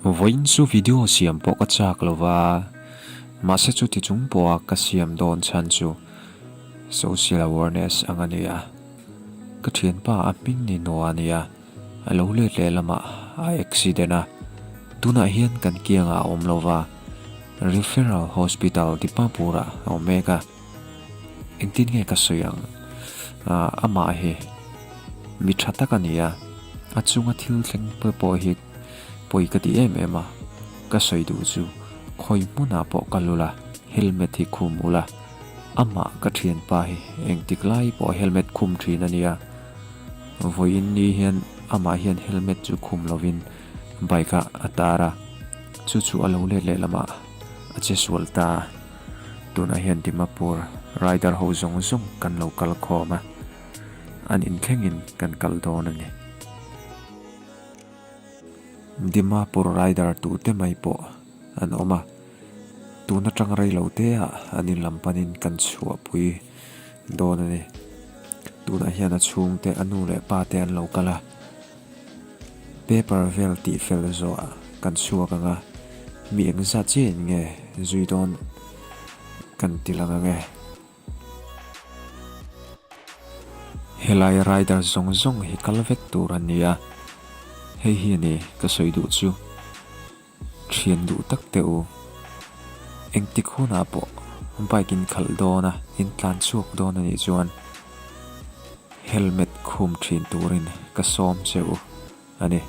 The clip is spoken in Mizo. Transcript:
Vawiin chu video siam pawh ka chak lo va, mahse chuti chung pawha ka siam dawn chhan chu social awareness ang a ni a. Ka thianpa a hming ni nuah a ni a, a lo let leh lamah a accident a, tunah hian kan kiangah a awm lo va, Referral Hospital Dimapur-ah a awm mek a. Engtin nge ka sawi ang? Amah hi mi tha tak a ni a, a chunga thil thleng pawh hi pawi ka ti em em a, ka sawi duh chu khawi hmunah pawh ka lul a, helmet hi khum ula, amah ka thianpa hi engtik lai pawh helmet khum thin a nia, vawiin ni hian amah hian helmet chu khum lovin bike ah a tar a, chu chu a lo let leh lamah a che sual ta a. Tunah hian Dimapur rider ho zawng zawng kan lo kal khawm a, an inthlengin kan kal dawn a ni. Dimapur rider tute mai pawh an awm a, tun atang rei lo te ah an in lam panin kan chhuahpui dawn a ni. Tunah hian a chhungte a nu leh pa te an lo kal a. Paper vel tih fel zawh kan chhuak ang a, mi engzat chiah in nge zui dawn kan ti lang ang e. Helai rider zawng zawng hi kal vek tur a ni a, hei hi a ni ka sawi duh chu. Thian duh tak teh u. Engtik hunah pawh bike in khalh dawn a, in tlan chhuak dawn a nih chuan helmet khum thin turin ka sawm che u a ni.